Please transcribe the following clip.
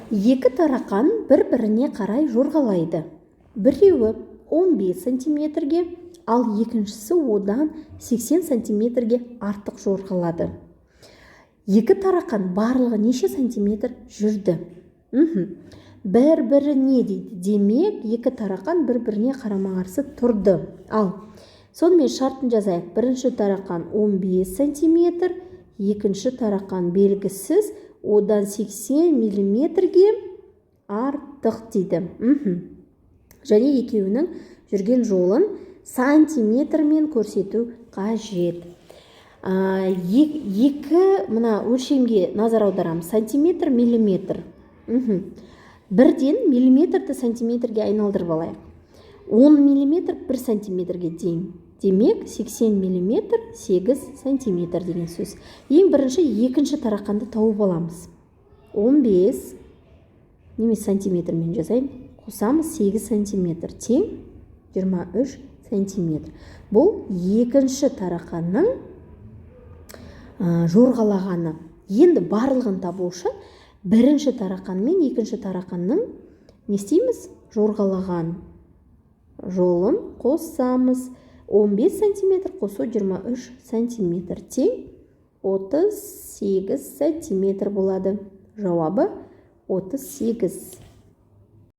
Екі тарақан бір-біріне қарай жорғалайды. Біреуі 15 сантиметрге, ал екіншісі одан 80 сантиметрге артық жорғалады. Екі тарақан барлығы неше сантиметр жүрді? Бір-біріне дейді. Демек, екі тарақан бір-біріне қарама-қарсы тұрды. Ал сонымен, шартын жазайық. Бірінші тарақан 15 сантиметр, екінші тарақан белгісіз, одан 80 миллиметрге артық дейді. Және екеуінің жүрген жолын сантиметрмен көрсету қажет. Екі мына өлшемге назар аударамыз: сантиметр, миллиметр. Бірден миллиметрді сантиметрге айналдырып алайық. 10 миллиметр 1 сантиметрге тең. Демек, 80 миллиметр 8 сантиметр деген сөз. Ең бірінші екінші тарақанды тауып аламыз. 15 немесе сантиметрмен жазайын, қосамыз 8 сантиметр, тең 23 сантиметр. Бұл екінші тарақанның жорғалағаны. Енді барлығын табу үшін бірінші тарақан мен екінші тарақанның не істейміз? Жорғалаған жолын қосамыз. 15 сантиметр қосу 23 сантиметр тең 38 сантиметр болады. Жауабы 38.